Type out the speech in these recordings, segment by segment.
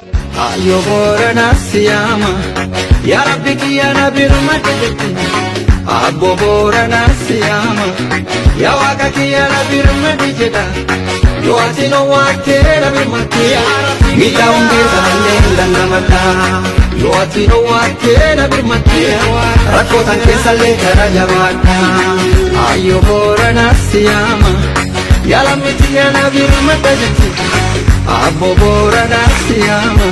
Ayo Boorana siyaama, yaa Rabbi kiyya na birmadhu jetti. Abbo Boorana siyaama, yaa Waaqa kiyya na birmadhu jedha. Yoo ati na waattee na birmatte, miidhaa hundee sanallee dandamadha. Yoo ati na waattee na birmatte, rakkoo tan keessallee gara jabaadha. Ayo Boorana siyaama, yaa lammi tiyya na birmadha jetti. Abbo Boorana siyaama,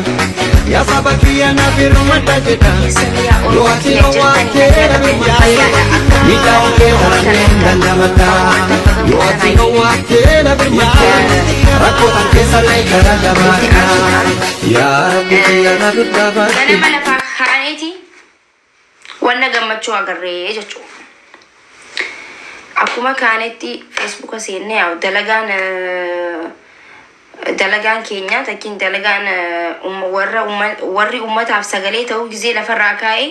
yaa saba kiyya na birmadha jedha. Yoo ati na waattee na birmatte, miidhaa hundee sanallee dandamadha. Yoo ati na waattee na birmatte, rakkoo tan keessallee gara jabaadha. Yaa Rabbi kiyya na birmadhu. Ganama lafaa kaaneeti wanna gammachuu agarree jechuudha. Akkuma kaanetti Feesbuuka seennee yaa dalagaan dalagaan keenya takkiin dalagaan warra warri ummataaf sagalee ta'uu gizee lafarraa kaa'ee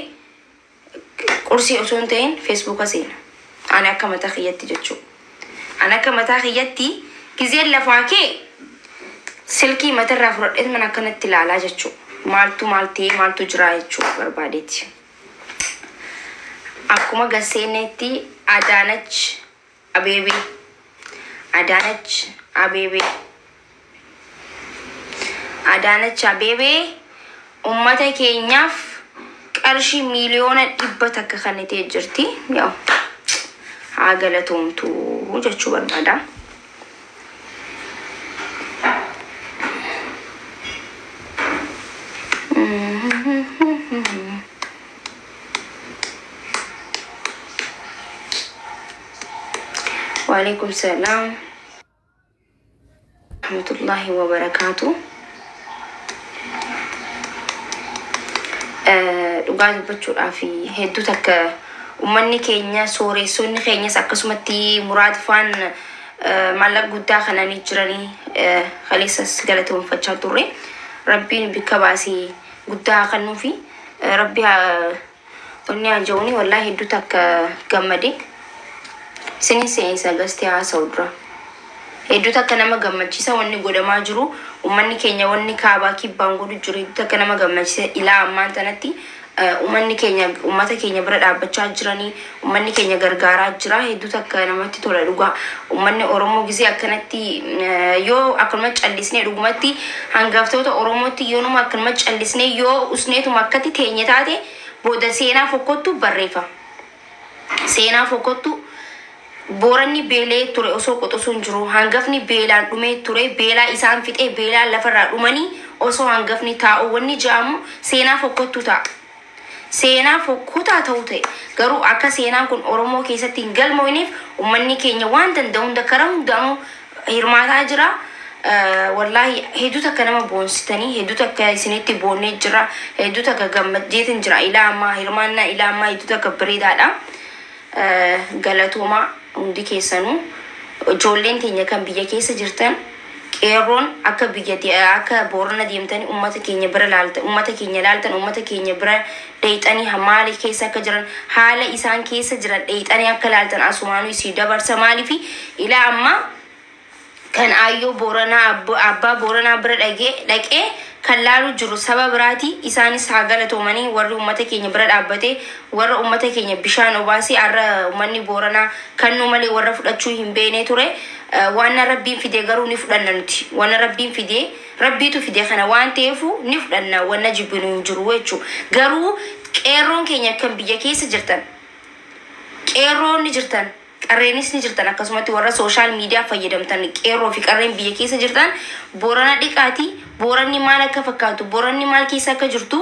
qursii osoo hin ta'in Feesbuuka seena. Ani akka mataa kiyyatti jechuudha. Ani akka mataa kiyyatti gizeen lafaa kee silkii matarraa fudhadhee mana akkanatti ilaalaa jechuudha. Maaltu maal ta'ee maaltu jira jechuudha barbaadeeti. Akkuma gaseenetti Adaanach Abeebee, Adaanach Abeebee, Adaanach Abeebee ummata keenyaaf qarshii 100,000,000 kennitee jirti. Yaa haa galatoomtu jechuu barbaada. Waalaikum salaam. Rahmatullahi wa barakaatu. Dhugaa dubbachuudhaaf hedduu takka uummanni keenya sooressoonni keenyas akkasumatti muraad faan maallaqa guddaa kananii jiranii kaleessas galatoomfachaa turre. Rabbiin bikka baasee guddaa kennuufi rabbi wanni haa jedhuuni wallaahi hedduu takka gammade. Isinin seensa gastee haasa'u dura. Hedduu takka nama gammachiisa wanni godhamaa jiru. Uummanni keenya wanni kaabaa kibbaan godhu jiru hedduu takka nama gammachiisa. Ilaa ammaan tanatti uummanni keenya uummata keenya bira dhaabbachaa jiranii, uummanni keenya gargaaraa jira. Hedduu takka namatti tola dhugaa. Uummanni Oromoo gisee akkanatti yoo akkanuma callisnee dhugumatti hangaftoota Oromootti yoonuma akkanuma callisnee yoo usneetuma akkatti teenye taate booda seenaa fokkottu barreeffama. Seenaa fokkottu. Booranni beelee ture osoo qoxosuun hin jiru. Hangafni beelaan dhumee ture. Beelaa isaan fixee beelaan lafarraa dhumanii osoo hangafni taa'u wanni ja'amu seenaa fokkottu ta'a. Seenaa fokkotaa ta'uu ta'e. Garuu akka seenaan kun Oromoo keessatti hin galmoofneef uummanni keenya waan danda'u hunda karaa hundaanuu hirmaataa jira. Wallaahi hedduu takka nama boonsitanii, hedduu takka isinitti boonnee jira, hedduu takka gammaddeetiin jira. Ilaa ammaa hirmaannaa ilaa ammaa hedduu takka bareedaadha. Galatoomaa hundi keessanuu. Ijoolleen teenya kan biyya keessa jirtan qeerroon akka biyya akka Boorana deemtanii uummata keenya bira laaltan, uummata keenya laaltan, uummata keenya bira dheeyxanii maali keessa akka jiran, haala isaan keessa jiran dheeyxanii akka laaltan asumaanuu isii dabarsa. Maaliifi ilaa ammaa kan aayyoo Booranaa abbaa Booranaa bira dhaqee kan laalu jiru saba biraati. Isaanis haa galatoomanii warri uummata keenya bira dhaabbatee warra uummata keenya bishaan obaasee har'a uummanni Booranaa kan nu malee warra fudhachuu hin beekne ture. Waan Rabbiin fide garuu ni fudhanna nuti. Waan Rabbiin fide Rabbiitu fide kana waan ta'eefu ni fudhanna, wanna jibbinu hin jiru jechuudha. Garuu qeerroon keenya kan biyya keessa jirtan, qeerroon ni jirtan, qarreenis ni jirtan, akkasumatti warra sooshaal miidiyaa fayyadamtan qeerroo fi qarreen biyya keessa jirtan Boorana dhiqaati. Booranni maal akka fakkaatu, Booranni maal keessa akka jirtu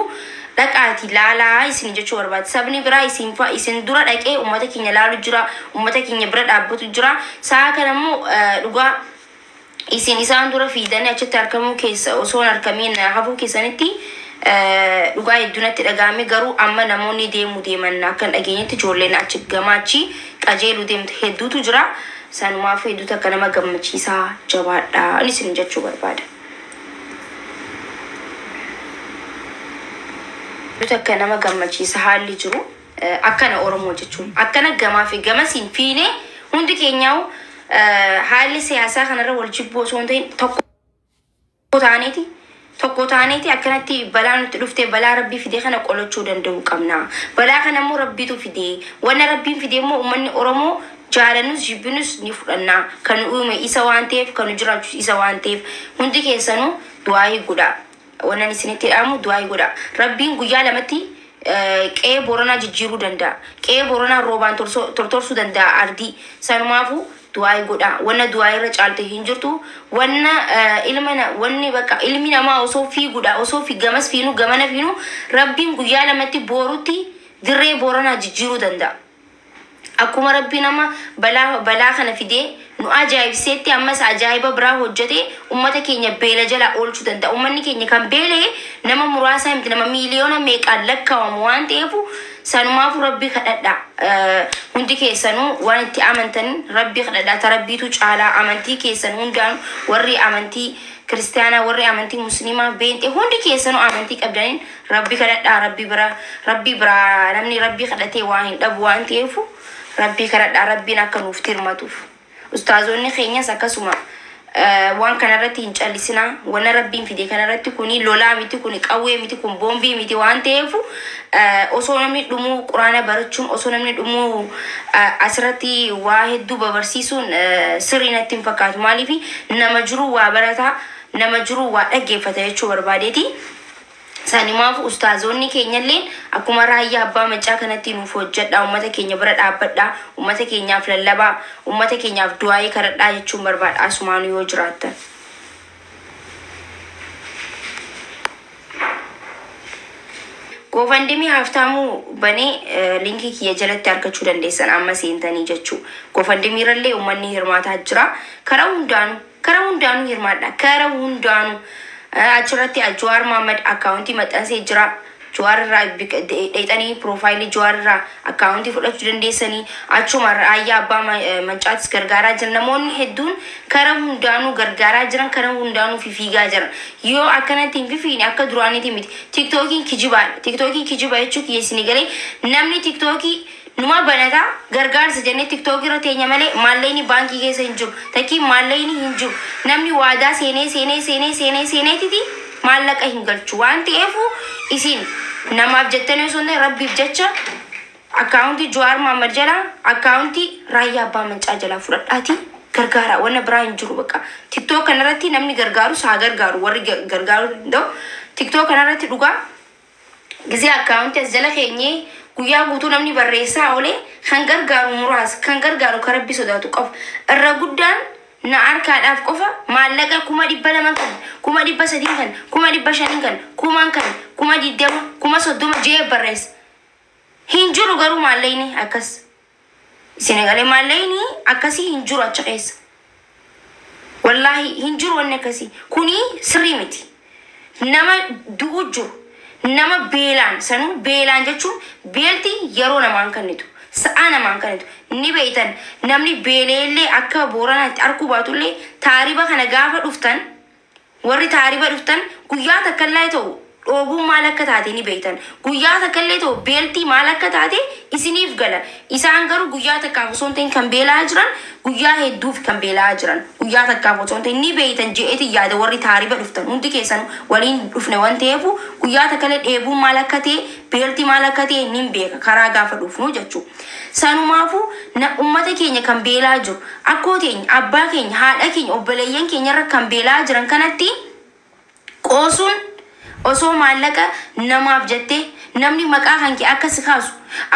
dhaqaati laalaa isin jechuu barbaada. Sabni biraa isin fa isin dura dhaqee uummata keenya laalu jira, uummata keenya bira dhaabbatu jira. Sa'a kana immoo dhugaa isin isaan dura fiidanii achitti argamuu keessa osoo hin argamiin hafuu keessanitti dhugaa hedduu natti dhagahame. Garuu amma namoonni deemuu deeman akka hin dhageenyetti ijoolleen achi gamaachi qajeeluu deemtu hedduutu jira. Sanumaaf hedduu takka nama gammachiisaa, jabaadha inni isin jechuu barbaada. Hedduu takka nama gammachiisa haalli jiru. Akkana Oromoo jechuun akkana gamaa fi gamasiin fiinee hundi keenyaa'u haalli siyaasaa kanarra wal jibbuu osoo hin ta'in tokko taaneeti. Tokko taaneeti akkanatti balaa nutti dhuftee balaa rabbii fidee kana qolachuu danda'uu qabna. Balaa kana immoo rabbiitu fidee. Wanna rabbiin fidee immoo uummanni Oromoo jaalannus jibbinus ni fudhanna. Kan nu uume isa waan ta'eef, kan nu jiraachisu isa waan ta'eef hundi keessanuu du'aayii godhaa. Wannan isinitti dhaamu du'aayii godhaa. Rabbiin guyyaa lamatti qe'ee Booranaa jijjiiruu danda'a. Qe'ee Booranaa roobaan tortorsuu danda'a ardii. Sanumaafuu du'aayii godhaa. Wanna du'aayii irra caalte hin jirtu. Wanna ilma wanni bakka ilmi namaa osoo fiiguudha osoo fi gamas fiinu gamana fiinu rabbiin guyyaa lamatti boorutti dirree Booranaa jijjiiruu danda'a. Akkuma rabbi nama balaa kana fidee nu ajaa'ibseetti ammas ajaa'iba biraa hojjetee uummata keenya beela jala oolchuu danda'a. Uummanni keenya kan beela'e nama muraasa miti, nama miiliyoona meeqaan lakkaa'amu waan ta'eef sanumaafuu rabbi kadhadha. Hundi keessanuu waan itti amantan rabbi kadhadha. Ta rabbiitu caalaa amantii keessan hundaan warri amantii kiristaanaa warri amantii musliimaa beente hundi keessanuu amantii qabdaniin rabbi kadhadha. Rabbi biraa namni rabbi kadhatee waa hin dhabu waan ta'eef rabbii kadhadhaa rabbiin akka nuuf tirmatuuf. Ustaazonni keenyas akkasuma waan kanarratti hin callisinaa. Wanna rabbiin fide kanarratti kuni lolaa miti, kuni qawwee miti, kun boombii miti waan ta'eef osoo namni dhumuu quraana barachuun osoo namni dhumuu asirratti waa hedduu babarsiisuun sirrii natti hin fakkaatu. Maaliif nama jiru waa barataa, nama jiru waa dhaggeeffata jechuu barbaadeeti. Sanimaaf ustaazonni keenyalleen akkuma raayyaa abbaa macaa kanatti nuuf hojjedha, uummata keenya bira dhaabbadha, uummata keenyaaf lallabaa, uummata keenyaaf du'aayii kadhadhaa jechuun barbaada asumaanuu yoo jiraattan. GoFundMe haftaamuu banee linkii kiyya jalatti argachuu dandeessan amma seentanii jechuu. GoFundMe irrallee uummanni hirmaataa jira. Karaa hundaanuu hirmaadha. Karaa hundaanuu. Achirratti Jawaar Mohaammed akkaawuntii maxxansee jira. Jawaar irraa dheexanii piroofaayilii Jawaar irraa akkaawuntii fudhachuu dandeessanii achuma raayyaa abbaa mancaatis gargaaraa jiran. Namoonni hedduun karaa hundaanuu gargaaraa jiran, karaa hundaanuu fiigaa jiran. Yoo akkanatti hin fifiine akka duraaniiti miti. Tiktookiin kijibaadha. Tiktookiin kijiba jechuu kiyya isinii galee namni tiktookii numa banataa gargaarsa jennee tiktookii irra teenya malee maallaqni baankii keessa hin jiru. Takkii maallaqni hin jiru. Namni waadaa seenee seenee seenee seenee seeneetiti maallaqa hin galchu waan ta'eef isin namaaf jettanii osoo hin ta'in rabbiif jecha akkaawuntii Jawaar Mohaammed jalaa akkaawuntii raayyaa abbaa mancaa jalaa fudhadhaatii gargaara. Wanna biraa hin jiru bakka. Tiktook kanarratti namni gargaarus haa gargaaru warri gargaaruu danda'u. Tiktook kanarratti dhugaa gisee akkaawuntii as jala keenyee guyyaa guutuu namni barreessaa oolee kan gargaaru muraasa, kan gargaaru kan rabbi sodaatu qofa. Irra guddaan na harkaadhaaf qofa maallaqa 200,000 kan, 300,000 kan, 500,000 kan, 10,000 kan, 20,000, 30,000 jee barreessa. Hin jiru garuu maallaqni akkas. Isin galee maallaqni akkasii hin jiru achi keessa. Wallaahi hin jiru wanni akkasii. Kuni sirrii miti. Nama du'u jiru. Nama beelaan sanuu beelaan jechuun beelti yeroo namaan kennitu. Sa'aa namaan kennitu. Ni beeytan namni beeleellee akka Booranaatti arguu baatullee taariba kana gaafa dhuftan warri taariba dhuftan guyyaa takkallee ta'u dhoobuun maal akka taate ni beeytan. Guyyaa takkallee ta'u beeltii maal akka taate isiniif gala. Isaan garuu guyyaa takkaaf osoo hin ta'in kan beelaa jiran guyyaa hedduuf kan beelaa jiran. Guyyaa takkaaf osoo hin ta'in ni beeytan je'eeti yaada warri taariba dhuftan. Hundi keessan waliin dhufne waan ta'eef guyyaa takkallee dheebuun maal akka ta'e beeltii maal akka ta'e ni beeka karaa gaafa dhufnu jechuudha. Sanumaafuu uummata keenya kan beelaa jiru akkoo teenya abbaa keenya haadha keenya obboleeyyan keenya irra kan beelaa jiran kanatti qoosuun osoo maallaqa namaaf jettee namni maqaa kan kee akka si kaasu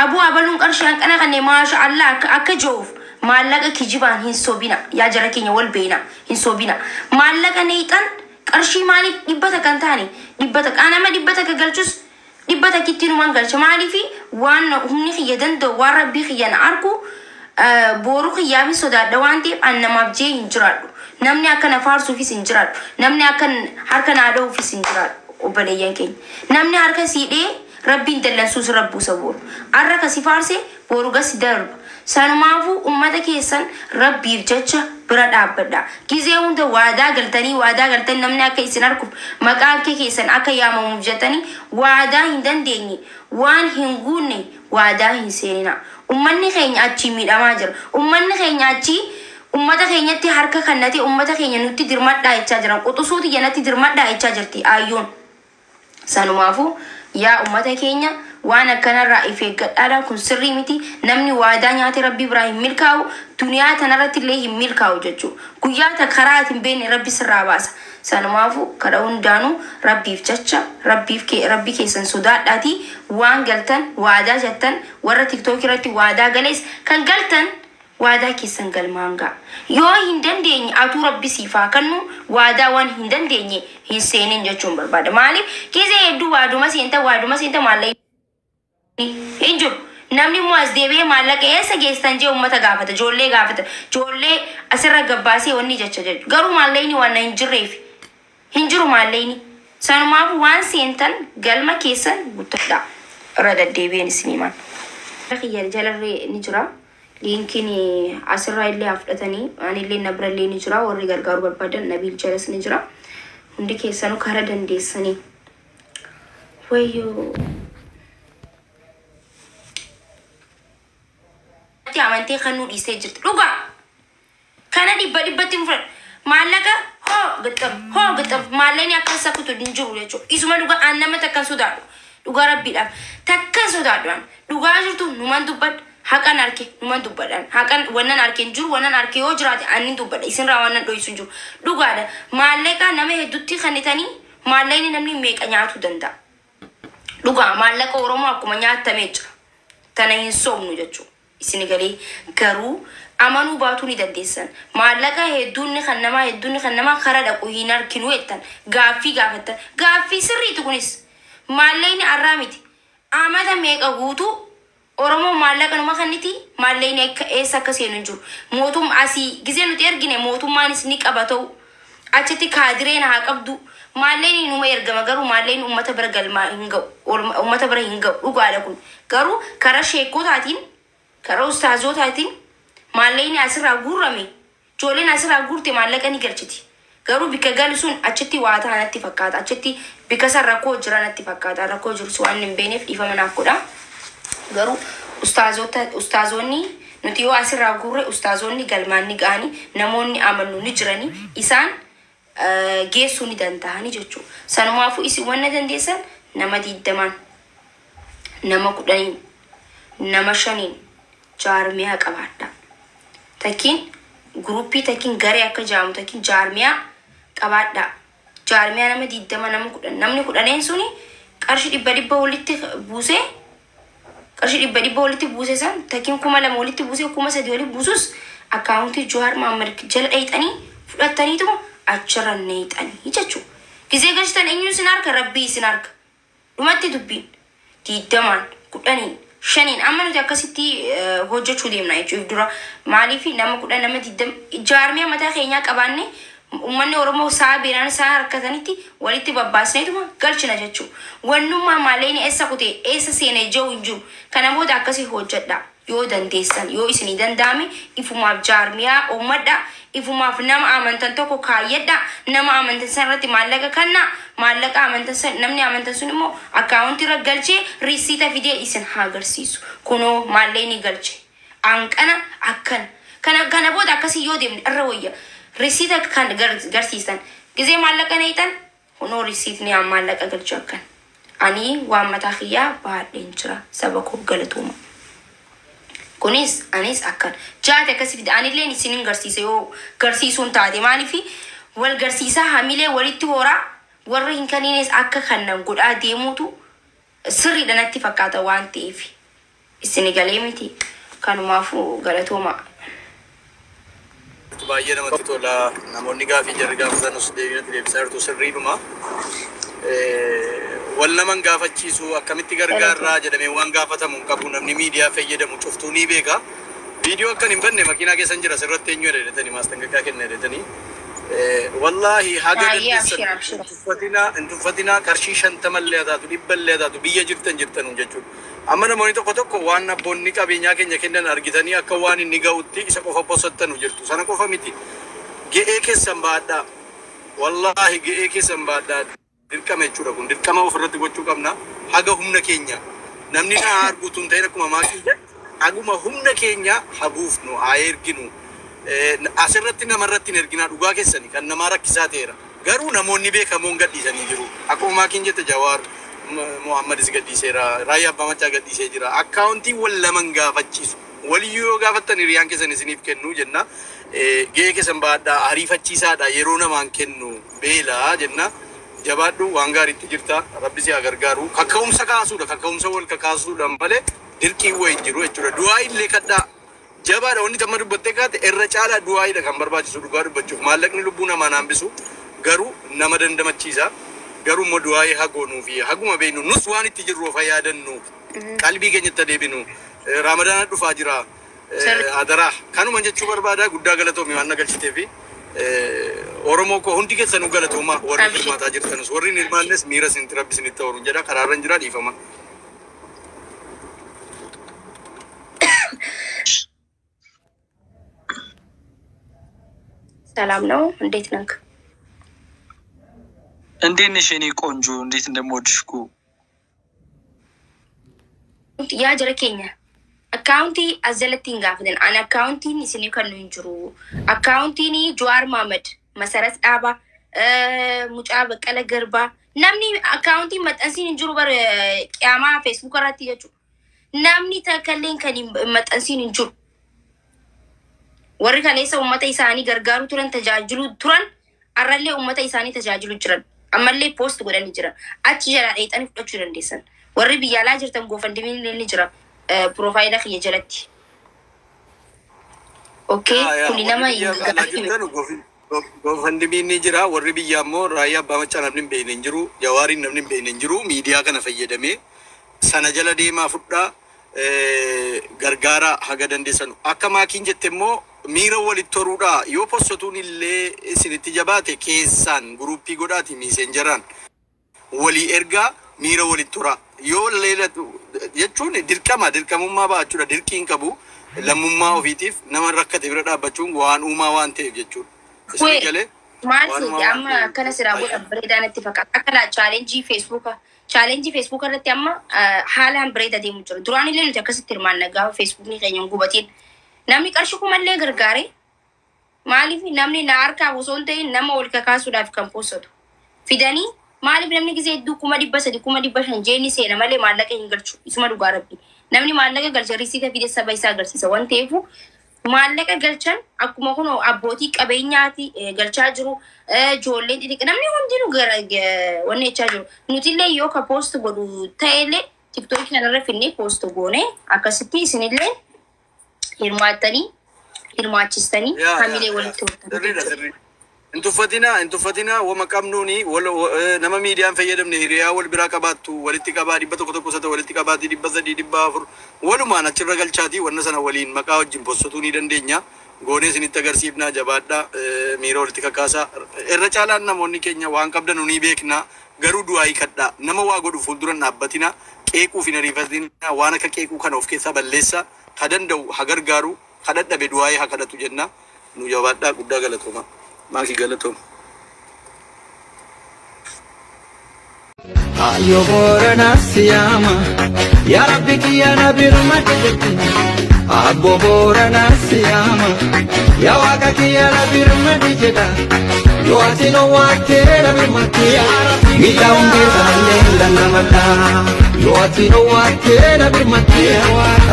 abuu abaluun qarshii hanqana kanneen maasha Allah akka jiruuf maallaqa kijibaan hin sobina yaa jara keenya wal beena hin sobina maallaqa neexan qarshii maaliif 100 kan taane 100 nama 100 galchus 100 numan galcha maaliif waan humni kiyya danda'u waan rabbii kiyya na arku booruu kiyyaafis sodaadha waan ta'eef an namaaf jee hin jiraadhu. Namni akka na faarsuufis hin jiraadhu. Namni akka harka naa dha'uufis hin jiraadhu. Obboleeyyan keenya. Namni harka siidhee rabbiin dallansuus rabbuusa booru. Har'a kasi faarse boru gasi darba. Sanumaafuu uummata keessan rabbiif jecha bira dhaabbadha. Gizee hunda waadaa galtanii namni akka isin arkuuf maqaa akka keessan akka yaamamuuf jettanii waadaa hin dandeenye waan hin guunne waadaa hin seenina. Uummanni keenya achii miidhamaa jira. Uummanni keenya achii Ummata keenyatti harka kennatee ummata keenya nutti dirmadhaa jechaa jiran. Quxusuuti janatti dirmadhaa jechaa jirti aayyoon. Sanumaafuu yaa ummata keenya, waan akkanarraa if eeggadhaadha. Kun sirrii miti. Namni waadaa nyaate Rabbi biraa hin milkaa'u, duniyaa tanarratti illee hin milkaa'u jechuudha. Guyyaa ta karaa ati hin beekne Rabbi sirraa baasa. Sanumaafuu karaa hundaanuu Rabbiif jecha Rabbiif kee Rabbi keessan sodaadhaatii waan galtan waadaa jettan, warra TikTok irratti waadaa galees kan galtan, waadaa keessan galmaan ga'a. Yoo hin dandeenye atuu Rabbi siif haa kennu, waadaa waan hin dandeenye hin seenin jechuun barbaada. Maaliif gizee hedduu waaduma seenta, waaduma seenta, maallaqni hin jiru. Namni immoo as deebi'ee maallaqa eessa geessan jee uummata gaafata, ijoollee gaafata, ijoollee asirra gabbaasee wanni jecha jechuudha. Garuu maallaqni waan hin jirreef hin jiru maallaqni. Sanumaaf waan seentan galma keessan guuttadha. Irra deddeebi'een isinii maal. Kiyya jalarree ni jira. Liinkiin asirraa illee haa fudhatanii, anillee na bira illee ni jira. Warri gargaaruu barbaadan Nabiil jalas ni jira. Hundi keessanuu karaa dandeessanii. Wayyoo. Amantee kan nu dhiistee jirti. Dhugaa. Kana 100tti hin fudhadhu. Maallaqa hoo gixxam hoo gixxam, maallaqni akka sakutu hin jiru jechuudha. Isuma dhugaa aan nama takkan sodaadhu. Dhugaa Rabbiidhaaf takkan sodaadhu an. Dhugaa jirtu numan dubbadha. Haqan arke numan dubbadha. Haqan wannan arke hin jiru, wannan arke yoo jiraate ani dubbadha. Isinirraa wannan dho'isu hin jiru. Dhugaadha. Maallaqa nama hedduutti kennitanii maallaqni namni meeqa nyaatuu danda'a. Dhugaa maallaqa Oromoo akkuma nyaatamee jira. Tana hin soomnu jechuudha. Isin galee garuu amanuu baatuu ni dandeessan. Maallaqa hedduun kan namaa, hedduun kan namaa karaa dhaqu hin arginu jettan, gaaffii gaafattan. Gaaffii sirriitu kunis. Maallaqni arraa miti. Amata meeqa guutuu Oromoo maallaqa numa kanniti, maallaqni akka eessa akka seenu hin jiru. Mootum asii gizee nuti ergine mootummaanis ni qaba ta'u. Achitti kaadireen haa qabdu. Maallaqni numa ergama, garuu maallaqni uummata bira galmaa hin ga'u. Uummata bira hin ga'u, dhugaadha kun. Garuu karaa sheekotaatiin, karaa ustaazotaatiin maallaqni asirraa guurame, ijoolleen asirraa guurte maallaqa ni galchiti. Garuu bikka galu sun achitti waa ta'a natti fakkaata. Achitti bikka san rakkoo jira natti fakkaata. Rakkoo jiru waan hin beekneef dhiifama naaf godha. Garuu ustaazota, ustaazonni nuti yoo asirraa guurre ustaazonni galmaan ni ga'anii, namoonni amannu ni jiranii, isaan geessuu ni danda'anii jechuudha. Sanumaafuu isin wanna dandeessan nama 20n, nama 10n, nama 5n jaarmiyaa qabaadha. Takkiin guruppii, takkiin garee akka jaamu, takkiin jaarmiyaa qabaadha. Jaarmiyaa nama 20, nama 10, namni kudhaneen suni qarshii 100 walitti buusee, qarshii 100 walitti buuse san, takkiin 2000 walitti buusee, 3000 walitti buusus, akkaawuntii Jawaar Mohaammed jala dhayxanii fudhattaniituma achirra neexanii jechuudha. Gizee galchitan eenyuun isin harka? Rabbii isin harka. Dhumatti dubbiin 20n, 10n, 5n amma nuti akkasitti hojjechuu deemna jechuudha dura. Maaliif nama 10, nama 20 jaarmiyaa mataa keenyaa qabaanne, uummanni Oromoo sa'a beelaan sa'a harkatanitti walitti babbaasneetuma galchina jechuudha. Wannummaa maallaqni eessa kutee eessa seenee jiru hin jiru. Kana booda akkasii hojjedha. Yoo dandeessan, yoo isinii danda'ame, ifumaaf jaarmiyaa uummadha. Ifumaaf nama amantan tokko kaayyadha. Nama amantan san irratti maallaqa kanna. Maallaqa amantan san, namni amantan sun immoo akkaawuntii irra galchee riisiita fidee isin haa agarsiisu. Kunoo maallaqni galche. Anqana akkana. Kana booda akkasii yoo deemne irra wayya. Riisiita kan garsiisan. Gizee maallaqa neexan kunoo risiitni aan maallaqa galchu akkan. Ani waan mataa kiyyaa baadheen jira, saba koo galatooma. Kunis anis akkan jaate akkasii fide, anilleen isinin garsiise yoo garsiisuun taate, maaliif wal garsiisaa hamilee walitti horaa, warra hin kanines akka kannan godhaa deemuutu sirriidha natti fakkaata waan ta'eef. Isin galee miti, kanumaafuu galatooma. Baay'ee namatti tola. Namoonni gaafii jarri gaafatanus deebinatti deebisaa jirtu, sirriidhuma. Wal naman gaafachiisu, akkamitti gargaarraa jedhamee waan gaafatamu hin qabu. Namni miidiyaa fayyadamu cuftuu ni beeka. Viidiyoo akkan hin banne makiinaa keessan jira, sirratti eenyu jedhetanii maasxanqaqaa kenna jedhetanii. Wallaahi haga Baay'ee dandeessan abshir abshir. hin tuffatinaa, hin tuffatinaa. Qarshii 50llee haa taatu, 100llee haa taatu, biyya jirtan jirtanu jechuudha. Amma namoonni tokko tokko waan abboonni qabeenyaa keenya kennan argitanii akka waan inni ga'utti isa qofa bosottanu jirtu. Sana qofa miti. Ga'ee keessan baadhaa. Wallaahi ga'ee keessan baadhaa. Dirqama jechuudha kun. Dirqama ofirratti gochuu qabna. Haga humna keenya. Namni na arguutu hin ta'in, akkuma maakii jedhe, haguma humna keenya habuufnu, haa erginu. Asirratti namarratti hin erginaa, dhugaa keessanii kan namaa rakkisaa ta'eera. Garuu namoonni beekamoon gadhiisanii jiru. Akkuma Maakiin jette, Jawaar Muhammadis gadhiiseera. Raayyaa Abbaa Macaa gadhiisee jira. Akkaawuntii wal laman gaafachiisu. Waliyyuu yoo gaafattan hiriyaan keessan isiniif kennu jenna. Gahee keessan baadhaa, ariifachiisaadha, yeroo namaan kennu beelaa jenna. Jabaadhu, waan gaariitti jirta. Rabbi si haa gargaaru. Kaka'umsa kaasuudha. Kaka'umsa wal kakaasuudha malee dirqiin wayii hin jiru jechuudha. Du'aa illee kadhaa. Jabaadha, wanni tamma dubbattee kaate irra caalaa du'aayiidha kan barbaachisu. Dhugaa dubbachuuf maallaqni lubbuu namaa hambisu, garuu nama dandamachiisa. Garuu immoo du'aayii hagoonuu fi haguma beeknu nus waan itti jirru of yaadannu, qalbii keenyatti adeeminu. Raamadaana dhufaa jira. Adaraa kanuma jechuu barbaada. Guddaa galatoomi waan na galchitee fi Oromoo koo hundi keessanuu galatooma, warri hirmaataa jirtanus, warri hin hirmaannes miira isinitti Rabbi isinitti horu jedha. Karaarra hin jira, dhiifama. ሰላም ነው። እንዴት ነህ? እንዴት ነሽ የኔ ቆንጆ? እንዴት እንደምወድሽ እኮ። Yaa jara keenya, akkaawuntii as jalatti hin gaafatin. Ani akkaawuntiin isinii kan nu hin jiru. Akkaawuntiin Jawaar Mohaammed, Masarat Dhaabaa, Mucaa Baqqala Garbaa, namni akkaawuntiin maxxansiin hin jiru bara qiyaamaa Feesbuuk irratti jechuudha. Namni takka illee kan hin maxxansiin hin jiru. Warri kaleessa uummata isaanii gargaaruu turan, tajaajiluu turan, arrallee uummata isaanii tajaajiluu jiran. Ammallee post godhanii jiran. Achi jalaa dheexanii fudhachuu dandeessan. Warri biyya alaa jirtan GoFundMen ni jira profile kiyya jalatti. Okay, kuni nama Warri biyya alaa jirtan GoFundMen ni jira. Warri biyyaa immoo Raayyaa Abbaa Macaa namni hin beekne hin jiru. Jawaariin namni hin beekne hin jiru. Miidiyaa kana fayyadamee sana jala deemaa fudhaa, gargaara haga dandeessanu. Akka Maakiin jette immoo miira walitti horuudha. Yoo postotuun illee isinitti jabaate, keessaan guruppii godhaati Messengeraan walii ergaa, miira walitti horaa. Yoo leelatu jechuun dirqama dirqamummaa ba'achuudha. Dirqiin qabu lammummaa ofiitiif nama rakkate bira dhaabbachuun waan uumaa waan ta'eef jechuudha. Isin galee Maal waan seeti uumaa waan amma ta'eef. Akkana siraa godha, bareedaa natti fakkaata. Akka laa challenge Feesbuuka. Challenge Feesbuuka irratti amma haalaan bareeda deemu jira. Duraan illee nuti akkasitti hirmaanna gaafa Feesbuukni keenya hin gubatiin. Namni qarshii kumallee gargaare, maaliif namni na harkaa osoo hin ta'in nama ol kakaasuudhaaf kan poostatu. Fidanii maaliif namni gisee hedduu 300,000, 500,000 jeeni seena malee maallaqa hin galchu. Isuma dhugaa Rabbi. Namni maallaqa galcha risiita fide saba isaa agarsiisa waan ta'eef, maallaqa galchan akkuma kun abbootii qabeenyaati galchaa jiru, ijoolleen xixiqqaa, namni hundinuu gara wanni jechaa jiru. Nutillee yoo ka post godhu ta'ellee TikTokii kanarra finnee post goone, akkasitti isinillee hirmaattanii hirmaachistanii hamilee walitti hortanii Sirriidha, jechuudha. sirrii. Hin tuffatinaa, hin tuffatinaa. Wama qabnuuni nama miidiyaan fayyadamne hiriyaa wal biraa qabaattu walitti qabaa, 100 tokko sata walitti qabaatii, 300, 400 walumaan achirra galchaatii, wanna sana waliin maqaa wajjin possotuu ni dandeenya. Goonee isinitti agarsiifnaa, jabaadhaa, miira walitti kakaasaa. Irra caalaan namoonni keenya waan qabdan ni beekna, garuu du'aa kadhaa, nama waa godhu fuulduran dhaabbatina, qeequuf hin ariifatina, waan akka qeequu kana of keessaa balleessa, ka danda'u ha gargaaru, ka dadhabe du'aayii haa kadhatu jenna. Nu jabaadhaa, guddaa galatooma. Maakii, galatooma. Ayo Boorana siyaama, yaa Rabbi kiyya na birmadhu jetti. Abbo Boorana siyaama, yaa Waaqa kiyya na birmadhu jedha. Yoo ati nu waattee na birmatte, miidhaa hundee sanallee dandamadha. Yoo ati nu waattee na birmatte,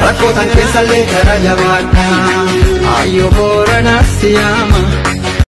rakkoo tan keessallee karaa jabaadha. Ayo Boorana siyaama.